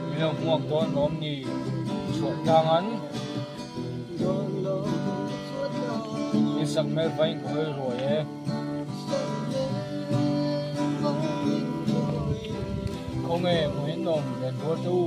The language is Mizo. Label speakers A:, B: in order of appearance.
A: Min lo hmuak dawn lawm ni chhuah tlang an in sak hmel vain ka hawi ruai e. Khawnge hmuhin awm len rual te u.